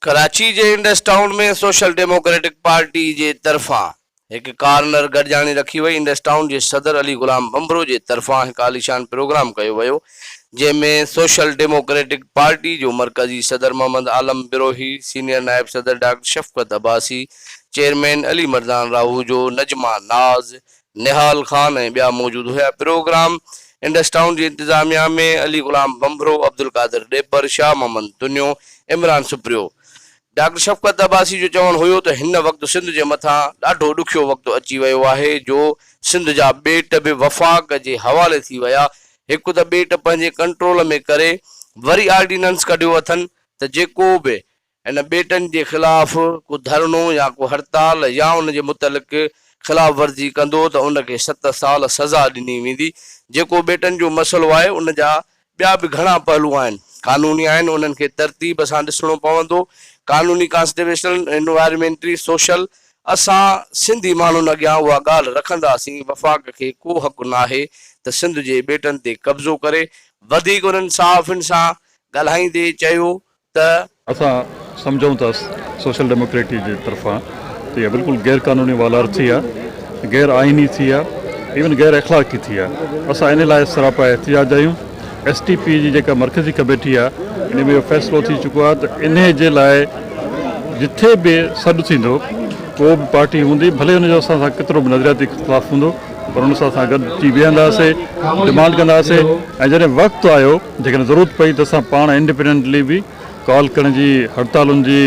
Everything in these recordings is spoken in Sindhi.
ڪراچي جي Indus town ۾ social democratic party جي طرفان هڪ ڪارنر گڏجاڻي رکي وئي، انڊس ٽائون جي صدر علي غلام ڀنڀرو جي طرفان هڪ عاليشان پروگرام ڪيو ويو، جنهن ۾ سوشل ڊيموڪريٽڪ پارٽي جو مرڪزي صدر محمد عالم بروهي، سينيئر نائب صدر ڊاڪٽر شفقت عباسي، چيئرمين علي مردان راهوجو، نجمه ناز، نهال خان ۽ ٻيا موجود هيا. پروگرام انڊس ٽائون جي انتظاميا ۾ علي غلام ڀنڀرو، عبدالقادر ڏيپر، شاهه محمد تنيو، عمران سپريو. ڊاڪٽر شفقت عباسي جو چوڻ هيو ته هن وقت سنڌ جي مٿان ڏاڍو ڏکيو وقت اچي ويو آهي جو سنڌ جا ٻيٽ به وفاق جي حوالي ٿي ويا، هڪ ته ٻيٽ پنهنجي ڪنٽرول ۾ ڪري وري آرڊيننس ڪڍيو اٿن ته جيڪو به ان ٻيٽن جي خلاف ڪو ڌرڻو يا ڪو هڙتال يا ان جي متعلق خلاف ورزي ڪندو ته ان کي ست سال سزا ڏني ويندي. جيڪو ٻيٽن جو مسئلو آهي ان جا ٻيا به گهڻا پهلو آهن، قانوني آهن انهن کي ترتيب سان ڏسڻو پوندو، قانوني ڪانسٽيويشنل، انوائرمينٽري، سوشل، اسان سنڌي ماڻهن اڳيان اها ڳالهه رکنداسين وفاق کي ڪو حق ناهي ته سنڌ جي ٻيٽن تي قبضو ڪري، وڌيڪ انهن صحافين سان ڳالهائيندي چيو ته. اسان سمجهون ٿا سوشل ڊيموڪريٽي جي طرفان ته اها بلڪل غير قانوني والار ٿي آهي، غير آئيني ٿي آهي، ايون غير اخلاقي ٿي آهي. اسان ان لاء سراپا احتجاج آهيون. ايس ٽي پي جي جيڪا مرڪزي ڪميٽي آهي ان ۾ اهو فيصلو ٿي چڪو آهي ته انهي جي لاء جٿي به سڏ ٿيندو ڪو به پارٽي هوندي ڀلي ان جو اسان سان ڪيترو به نظرياتي اختلاف هوندو پر ان سان اسان گڏجي ويهنداسي، ڊمانڊ ڪنداسي ۽ جڏهن وقت آيو جيڪڏهن ضرورت پئي ته اسان پاڻ انڊيپينڊنٽلي به ڪال ڪرڻ جي، هڙتالن جي،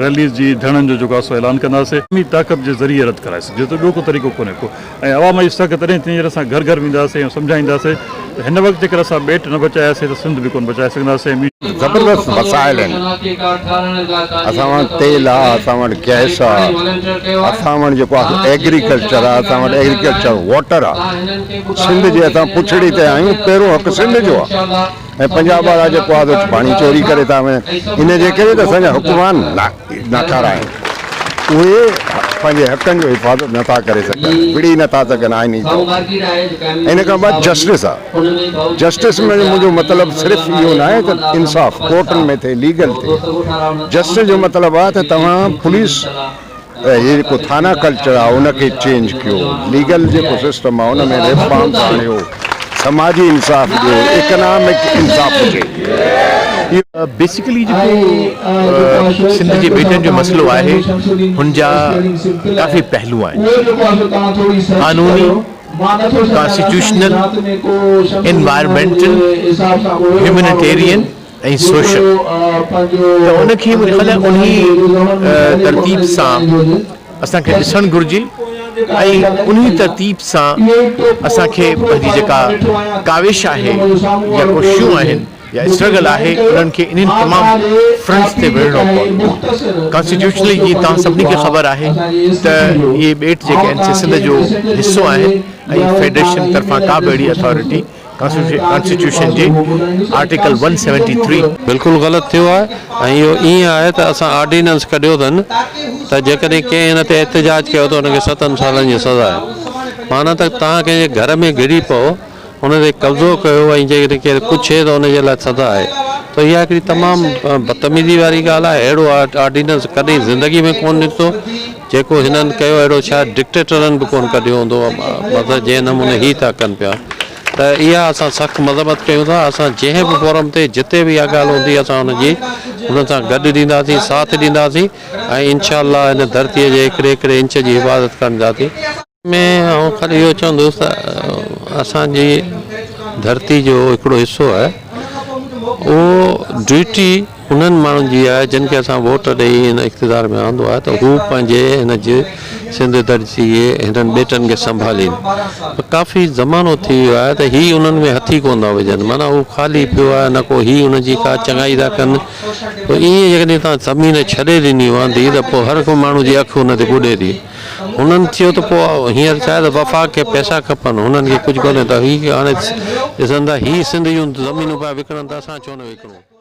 ريليز جي، ڌرڻن جو جيڪو آهي سو اعلان ڪنداسين. عوامي طاقت جي ذريعي رد ڪرائي سگهجي ٿو ٻيو ڪو طريقو ڪونهي ڪو ۽ عوام جي سگهه تڏهن ٿيندي جڏهن اسان گهر گهر وينداسين ۽ سمجهائينداسين ته هن وقت جيڪر اسان ٻيٽ نه بچاياسين ته سنڌ به ڪونه بچائي سگهنداسين ۽ ٻي زبردست وسائل آهن اسان وٽ تيل آ اسان وٽ گئس آ اسان وٽ جيڪو آ ايگريڪلچر آ اسان وٽ ايگريڪلچر واٽر آ سنڌ جي اسان پڇڙي تي آهيون پهريون حق سنڌ جو آ ۽ پنجاب وارا جيڪو آ سو پاڻي چوري ڪري ٿا وڃن ان جي ڪري ته اسان جا حڪمران ناڪارا آهن اهي پنهنجي حقن جو حفاظت نٿا ڪري سگهن وڙهي نٿا سگهن آئيني طور ان کان بعد جسٽس آ جسٽس ۾ منهنجو مطلب صرف اهو ناهي ته انصاف ڪورٽن ۾ ٿئي ليگل ٿئي جسٽس جو مطلب آ ته توهان پوليس هي جيڪو ٿانا ڪلچر آ ان کي چينج ڪيو ليگل جيڪو سسٽم آ ان ۾ ريفارمز آڻيو سماجي انصاف ڏيو اڪنامڪ انصاف هجي. بيسيڪلي جيڪو سنڌ جي ٻيٽن جو مسئلو آهي هن جا ڪافي پهلو آهن قانوني، ڪانسٽيٽيوشنل، انوائرمينٽل، هيومنيٽيرين ۽ سوشل ته ان کي منهنجي خيال ۾ انهي ترتيب سان اسان کي ڏسڻ گهرجي ۽ انهي ترتيب سان اسان کي پنهنجي جيڪا ڪاوش آهي يا ڪوششون آهن يا اسٽرگل آهي انهن کي انهن تمام فرنٽس تي وڙهڻو پوندو. ڪانسٽيٽيوشنلي جيئن توهان سڀني کي خبر آهي ته اهي ٻيٽ جيڪي آهن سي سنڌ جو حصو آهن ۽ فيڊريشن طرفان ڪا به اهڙي اٿارٽي ڪانسٽيٽيوشن جي آرٽيڪل ون سيونٽي ٿري. بلڪل غلط ٿيو آهي ۽ اهو ائين آهي ته اسان آرڊيننس ڪڍيو اٿن ته جيڪڏهن ڪنهن هن تي احتجاج ڪيو ته ان کي ستن سالن جي سزا آهي معنيٰ ته توهان ڪنهن جي گهر ۾ گهڙي پئو ان تي قبضو ڪيو ۽ جيڪڏهن ڪير پڇي ته ان جي لاء سزا آهي ته اها هڪڙي تمام بدتميزي واري ڳالهه آهي اهڙو آرڊيننس ڪڏهن زندگي ۾ ڪونه نڪتو جيڪو هنن ڪيو اهڙو شايد ڊڪٽيٽرن به ڪونه ڪڍيو هوندو مطلب جنهن نموني هي ٿا ڪن پيا ته اها اسان سخت مذمت ڪيون ٿا اسان جنهن به فورم تي جتي به اها ڳالهه هوندي اسان ان جي انهن سان گڏ ڏينداسين ساٿ ڏينداسين ۽ انشاء الله هن ڌرتي جي هڪڙي هڪڙي انچ جي حفاظت ڪنداسين. ۾ آئون خالي اهو چوندس ته اسان جي ڌرتي جو هڪڙو حصو آهي اهو ڊيوٽي انهن ماڻهن جي آهي جن کي اسان ووٽ ڏئي هن اقتدار ۾ آندو آهي ته هو پنهنجي هن جي سنڌ ڌرتي جي هنن ٻيٽن کي سنڀالين پر ڪافي زمانو ٿي ويو آهي ته هي انهن ۾ هٿ ئي ڪونه ٿا وجهن معنيٰ هو خالي پيو آهي نه ڪو هي ان جي ڪا چڱائي ٿا ڪن پوء ائين جيڪڏهن توهان زمين ڇڏي ڏني واندي ته پوء هر ڪو ماڻهو جي اک ان تي ٻڏي ٿي. هنن چيو ته پوء هينئر ڇا آهي ته وفاق کي پئسا کپن، هنن کي ڪجهه ڪونهي ته هي هاڻي ڏسن ٿا هي سنڌ جون زمينون پيا وڪڻن ته اسان ڇو نه وڪڻون.